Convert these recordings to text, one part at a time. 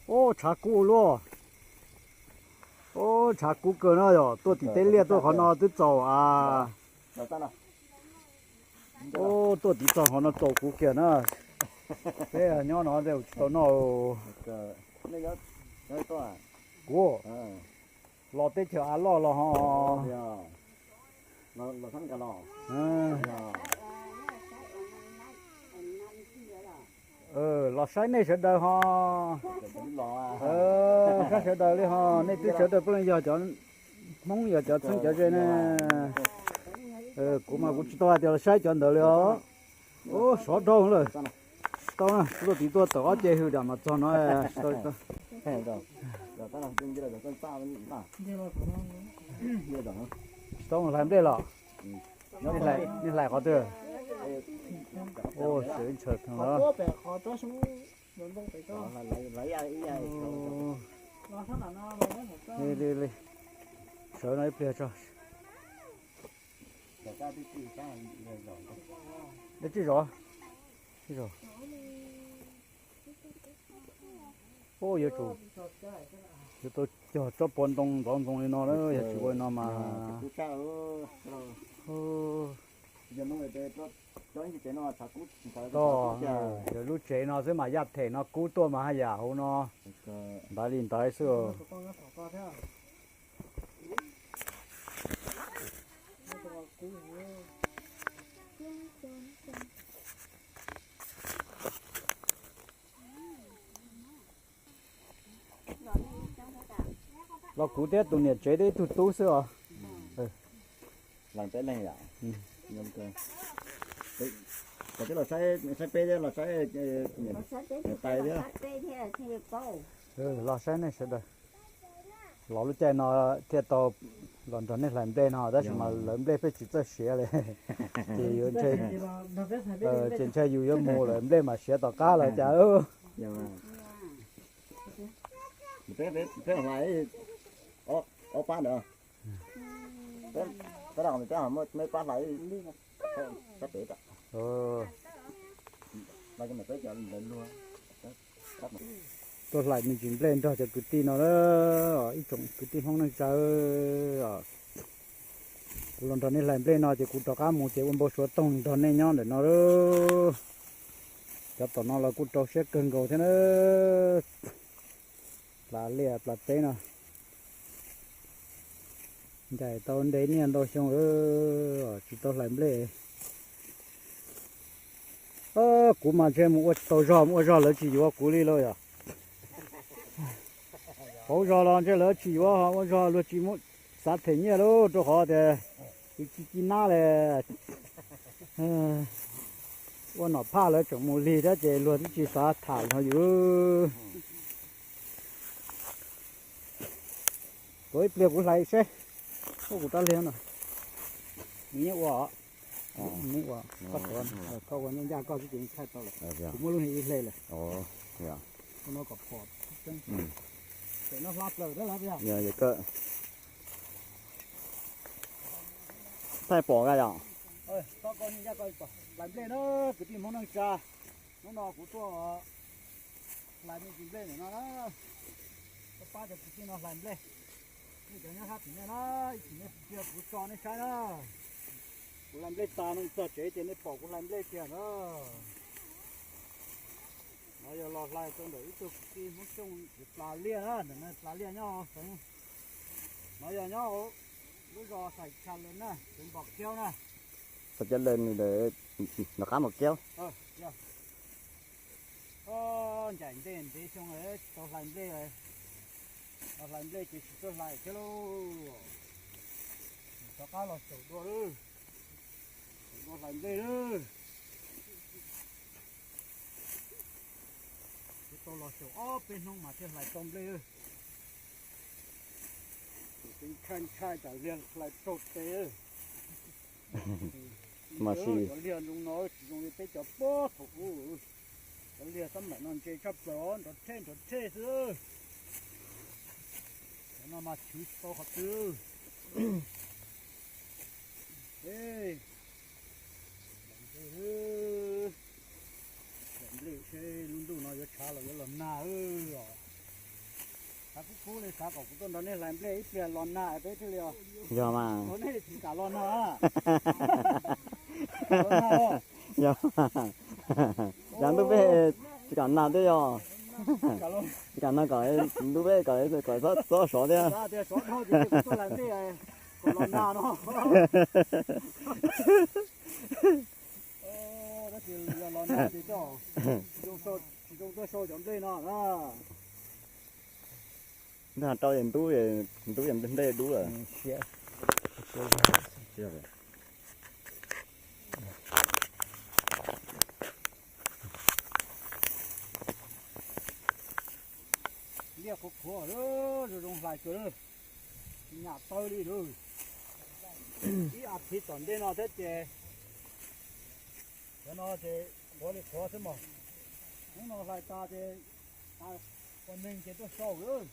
Ub, tshav kub luaj. Ub, tshav kub kawg no yog tuaj tim teb liaj tuaj qhov no twb txaus a. Ub, tuaj tim txog qhov no txaus kuv kiag na. Peb nyob no tsis tau noj. Kuv los teb chaws av loj los ho. Los saib nej sawv daws ho. Saib sawv daws li ho, nej twb sawv daws puav leej yog cov Hmoob, yog cov txheeb cov ze ne. Kuv mas kuv tsis tau hais tias los saib cov ntawd li os. Ub, sov dhau lawm. Tsis tau na, tuaj tid tuaj tawm ob ce hws dam mas txog no. Tsis tau mus hlais nplej los? Nej hlais qhov twg? Ub, sawv ntshaw tag los. Li, li, li. Sawv no ib pliag tso. Neb tsib zos, tsib zos. Ub, yuav tsum, yuav tau cog tsob pua ntoo ntxoov ntxoo li no na, yog tsis ua li no mas. Tog, yog lub tsev no xwb mas yaj them no kub tuaj mas haj yam hauv no. Ntaiv li ntaiv xwb. Los kuv thiab tus niam tsev thiab ib tug tub xwb os. Los peb leeg yom. Los saib, saib peb thiab los saib niam tais thiab. Los saib nej sawv daws. Los lub caij no thiaj tau los nrog nej hlais nplej no, tab sis mas lawv nplej pheej tsis txawj siav li. Ces yuav ntshe, ces ntshe yus yuav mus lawm nplej mas siav tom qab lawm cas. Peb hlais ob pab ntawd, peb pab hlais sab pem. Tuaj hlais me ntsis nplej nrog cov kwv tij no, ib tsoom kwv tij Hmoob neej tsa. Kuv los nrog nej hlais nplej no ces kuv rov qab mus ces ua npau suav toog nrog nej nyob ntawm no. Cov tom no los kuj rau siab kawg nkaus thiab na. Plas liaj plas teb no, ncaim tau ntev niaj ntau xyoo lawm tsis tau hlais nplej. Kuv mas ntshe mus ua tsis tau zog, mus ua zog lawv tsis yuav kuv li lauj yom. Pauv zog los ntshe lawv tsis yuav, ua zog luag tsis muab xav them nyiaj lauj, rau qhov tias tsis ci nab li. Ua nom phaj lawv tseem mus lig thiab ces luag twb tsis xav tham nrog yus. Tuav ib pliag kuv hlais seb, kuv rab liag no. Nws yeej ua, nws ua, koj tuav, koj ua ncaj ncaj koj xwb ces yeej thaij tau lawm. Kuv muab lub niag ib hle lawm. Ua no kom phom tseeb. Pem no hla plaws thiab lawm. Thaij pom nqa yom. Koj ua ncaj ncaj koj hlais nplej na, kwv tij Hmoob neej tsa. Hnub no kuv tuaj hlais me ntsis nplej ntawm no na. Tuaj pab cov kwv tij no hlais nplej. Nej cov nyob sab tim nej na, ib chim nej tsis cia kuv tso nej saib na. Kuv hlais nplej tas no txog tsev ces nej pom kuv hlais nplej kiag na. No yog los hlais rau ntawm ib tug kwv tij Hmoob Xyooj Plas Liaj na, ntawm no Plas Liaj nyob hauv xeev. No yog nyob hauv lub zos Xais Tshas Lawm na, xeev Npom Kiaub na. Xais Tshas Lawm nws nram qab Npom Kiaub. Ncaim nplej ntev xyoo tsis tau hlais nplej, los hlais nplej ces tsis txawj hlais thiab lauj. Rov qab los xyaum dua lawm, xyaum dua hlais nplej lawm. Kuv tau los xyaum ob peb hnub mas thiaj hlais tau nplej. Tus tseem ntshai ntshai tsam liag hlais raug tes. Mas cov liag zoo no tsis zoo li peb cov puag thaum ub. Cov liag xab maim no ntse tshaj plaws, nrov rhej nrov rhej xwb. Cov no mas chwv tsis tau qhov twg. Lam nplej seb lub ntuj no yuav tshav los yuav los nag os. Tuaj nrog nej hlais nplej ib pliag los nag peb thiaj li os. Yog mas. Nrog nej tsis kam los nag. Yog. Yav ntuj peb tsis kam nag thiab yog. Tsis kam nag kom ntuj peb kom kom txhob sov thiab. Kom los nag no. Los nag ces coj tsis zoo tuaj sau cov nplej no na. Nag rau es ntub, ntub es nplej dub lawm. Liaj qhuav qhuav, zoo zoo hlais kawg, tsis nyam taw li. Ib as thiv tom ntej no thiab ces, cov no ces qhuav li qhuav xwb mog. Hnub no hlais tas ces tas ua neeg ces tuaj sau lawm.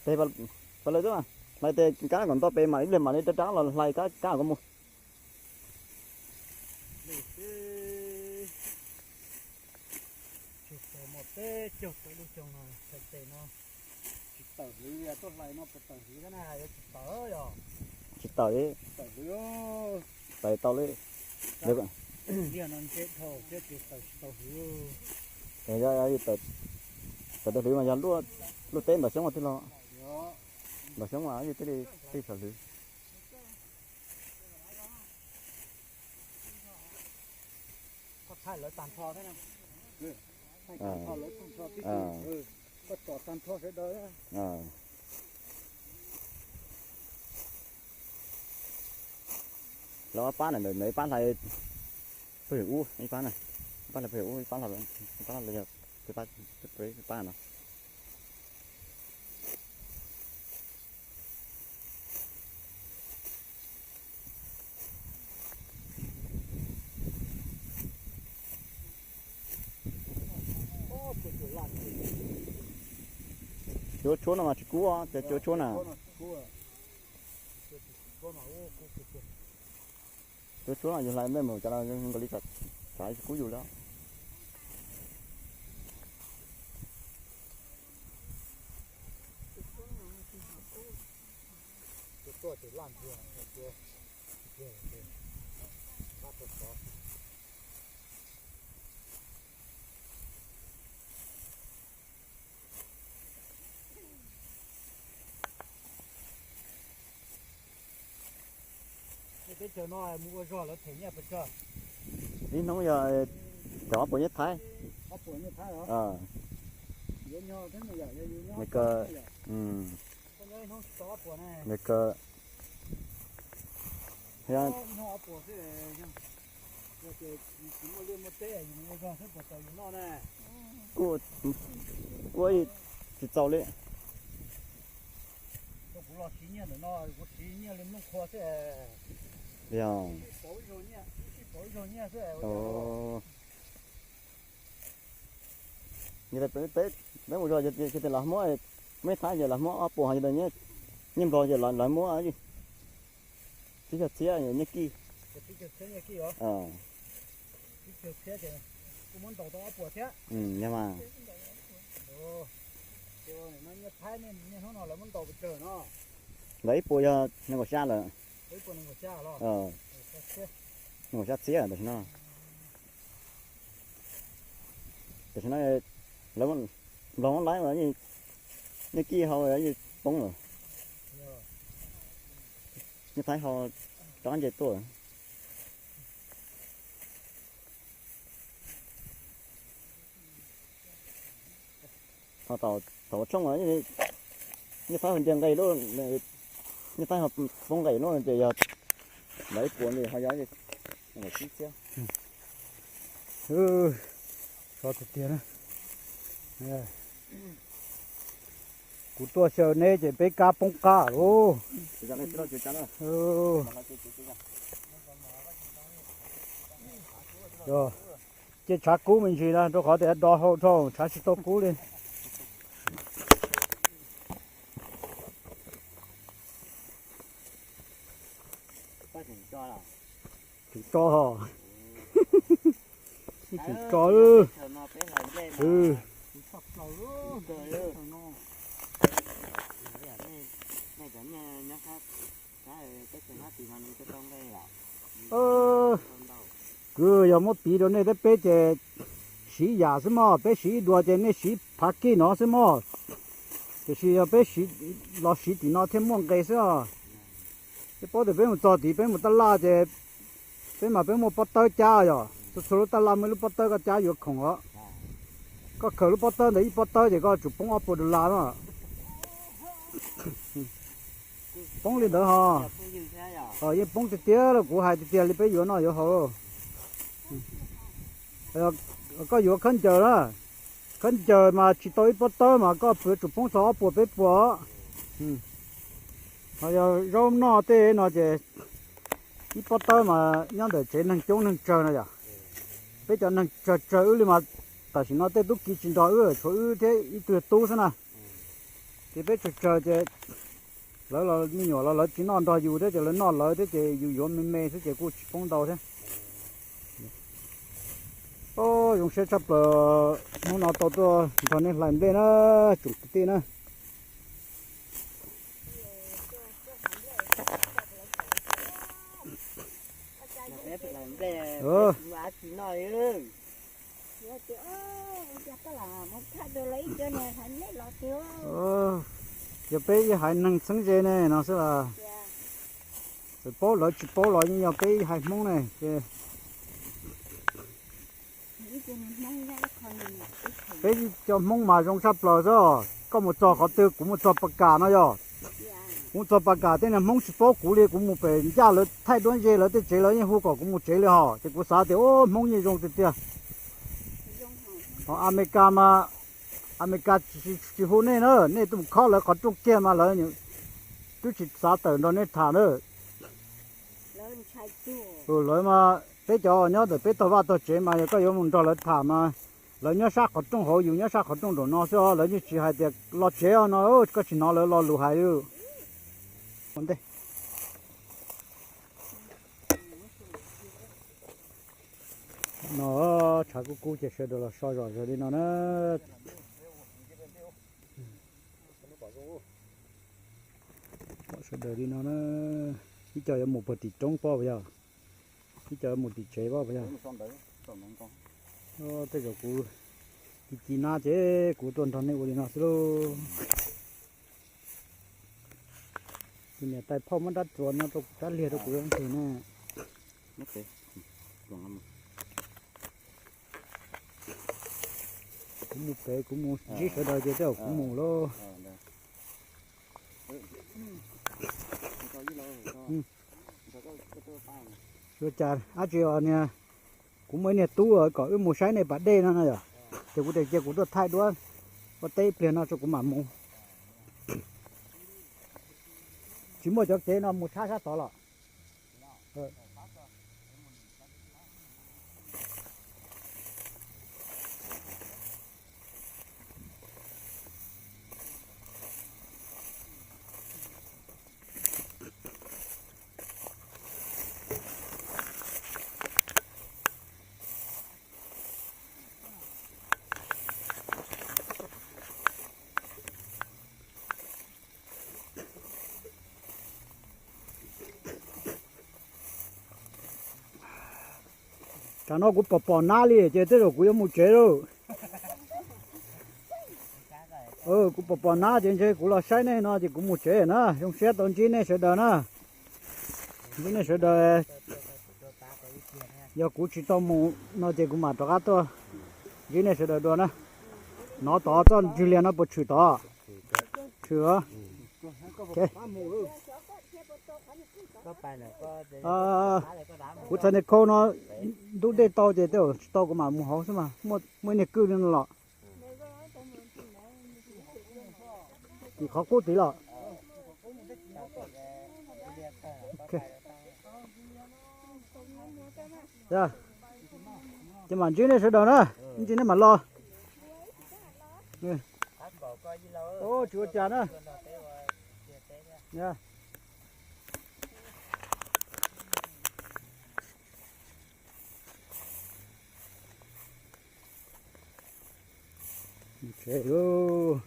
Tes pab lawv xwb, hlais tes kab kom nto pes mam ib pliag mam li rov rov los hlais kab kab kom mus. Tsis tawm mus peb caug tawm lub xyoo no, tes no tsis tawm hwv, tuaj hlais no puas tawm hwv thiab na, yuav tsis tawm yog. Tsis tawm li. Tawm hwv. Tawm tau li. Liaj no ntse dhau thiab ces tawm tsis tau hwv. Yog, tawm tau hwv mas yog luaj teb ntom xyoob mas thiaj los. Ntom xyoob mas thiaj li, thiaj txawm hwv. Koj thaij lawv tag nrho thiab na. Thaij tag nrho lawv tag nrho tib si. Koj tsom tag nrho sawv daws. Lawv ob pab na, ntawm ib pab hlais pem ub, ib pab na, ib pab hlais pem ub, ib pab los, ib pab los yog peb pab no. Cua tshuab no mas tsis kub, cov cua tshuab na. Cua tshuab no yus hlais nplej mus cov no zoo nkaus li tsis kub yus li. Teb chaws no mus ua zog lawv them nyiaj pes tsawg? Ib hnub yog cov ob puas nyiaj Thaib. Ob puas nyiaj Thaib os? Nws kawg, nws kawg, ib hnub ob puas xwb, tsis muaj liaj muaj teb yus mus ua zog xwb puas tau yus noj na. Kuj, kuj tsis txaus li. Kuv los siv nyiaj ntawm no, kuv siv nyiaj li nplooj qhua xwb. Sib pauv ib zaug nyiaj xwb. Peb mus zog ces tias los muab, muaj ib Thaib ces los muab ob puas, yog tias nyiaj Nplog ces los muab tsib caug txhiab nyiaj kij. Yog mas. Ntawm ib puas yog nees nkaum xya lawm. Nees nkaum xya txhiab tam sim no. Tam sim no lawv Nplog muab laib, nyiaj kij hau poob lawm. Nyiaj Thaib hau rov qab nce tuaj. Ho thaum ua tshoob, nyiaj Thaib ho nce nqe lub, nyiaj Thaib ho poob nqe lub ces yog lawv ib puas nti ho yog nees nkaum tsib txhiab. Sov tiag tiag na. Kuv tuaj xyaw neb ces peb kab poob qab lauj. Cia tshav kub me ntsis na, rau qhov tias do hau dhau tshav tsis tau kub li. Tseem tso, tseem tso. Kwv, yog muab piv rau nej thiab peb ces siv yam xwb mog, peb siv ib duas ces nej siv phav kij no xwb mog. Tiam sis yog peb los siv tim no thiaj muaj nqe xwb os. Peb paub tias peb mus txog tid peb mus taj laj ces peb mas peb muaj pob tawb cab yom, txhua txhua lub taj laj muaj ib lub pob tawb koj cab yuav khoom os. Koj khaws lub pob tawb ntawd ib pob tawb ces koj tsum poob ob puas dollar na. Poob li ntawd ho. Yeej poob tiag tiag los kuv hais tiag tiag li peb yuav noj yuav haus. Koj yuav khaub ncaws na, khaub ncaws mas tsis tau ib pob tawb mas koj yuav tsum poob txog ob puas peb puas. Ho yog zaub noj tej no ces ib pob tawb mas nyob ntawm tsev neeg coob neeg tsawg no yom. Peb cov neeg tsawg tsawg wb li mas tam sim no tej tub ki tsis nrog wb, tshuav wb thiab ib tug tub xwb na. Ces peb tsawg tsawg ces lawv los me nyuam los lawv tsis noj nrog yus thiab ces lawv noj lawv thiab ces yus yuav me me xwb ces kuj tsis poob ntau thiab. Zoo siab tshaj plaws hnub no tau tuaj nrog nej hlais nplej na, tsoom kwv tij na. Yog peb ib haiv neeg txheeb ze ne no xwb las. Txawm paub lawv tsis paub los yeej yog peb ib haiv Hmoob ne ces peb cov Hmoob mas zoo tshaj plaws xwb. Koj mus txog qhov twg kuv mus txog Pas Kas no yog. Kuv mus txog Pas Kas tej niag Hmoob tsis paub kuv li, kuv mus pem ncaj lawv thaij duab ze lawv tej tsev lawv yeej hu kom kuv mus tsev li hos ces kuv xav tias ub Hmoob yeej zoo tiag tiag. Ho Amelikas mas Amelikas tsis hu nej na, nej tuaj mus khob lawv qhov rooj kiag mas lawv twb tsis xav tawm nrog nej tham na. Lawv mas peb cov nyob ntawm peb tog vaj tog tsev mas yog koj yuav mus nrog lawv tham mas lawv nyob sab qhov rooj hauv yus nyob sab qhov rooj nraum no xwb os, lawv yeej tsis hais tias los tsev os no, koj tsis hnov lawv lo lus hais li. No tshav kub kub ces sawv daws los so zom zaws li no na. Pom sawv daws li no na. Ib co yuav mus puag tim roob pob puas yog? Ib co yuav mus tim tsev pob puas yog? Tej zaum kuv ci ci nab ces kuv tuaj nrog nej ua li no xwb lauj. Tus niam tais phauj muab rab txuas no rau kuv rab liag rau kuv ntag na. Kuv mus pem kuv mus ntsib sawv daws ces tej zaum kuv mus lauj. Ua cas dab tsi os niag, kuv muaj ib niag tub kom wb mus saib nej pas dej no no yom, ces kuv tias cia kuv tuaj thaij duab ua teb ib pliag no tso kuv mam mus. Tsis muaj cov kev no mus tshab sab tod los. Tam no kuv pom pom nab li ces tej zaum kuv yuav mus tsev lauj. Kuv pom pom nab ces ntshe kuv los saib nej no ces kuv mus tsev na. Zoo siab tau ntsib nej sawv daws na. Ntsib nej sawv daws. Yog kuv tsis tau mus no ces kuv mam rov qab tuaj ntsib nej sawv daws dua na. Nov tod txoj ntswg liag no puas tshwm tod? Tshwm. Kuv txhais niag khau no ntub dej tau ces tej zaum tsis tau kuv mam mus hauv xwb mas muaj ib niag kwj li no los. Tim qhov qub tid los. Ces mam ntsib nej sawv daws na, ib ntsis nej mam los. Tsis ua cas na. Lauj,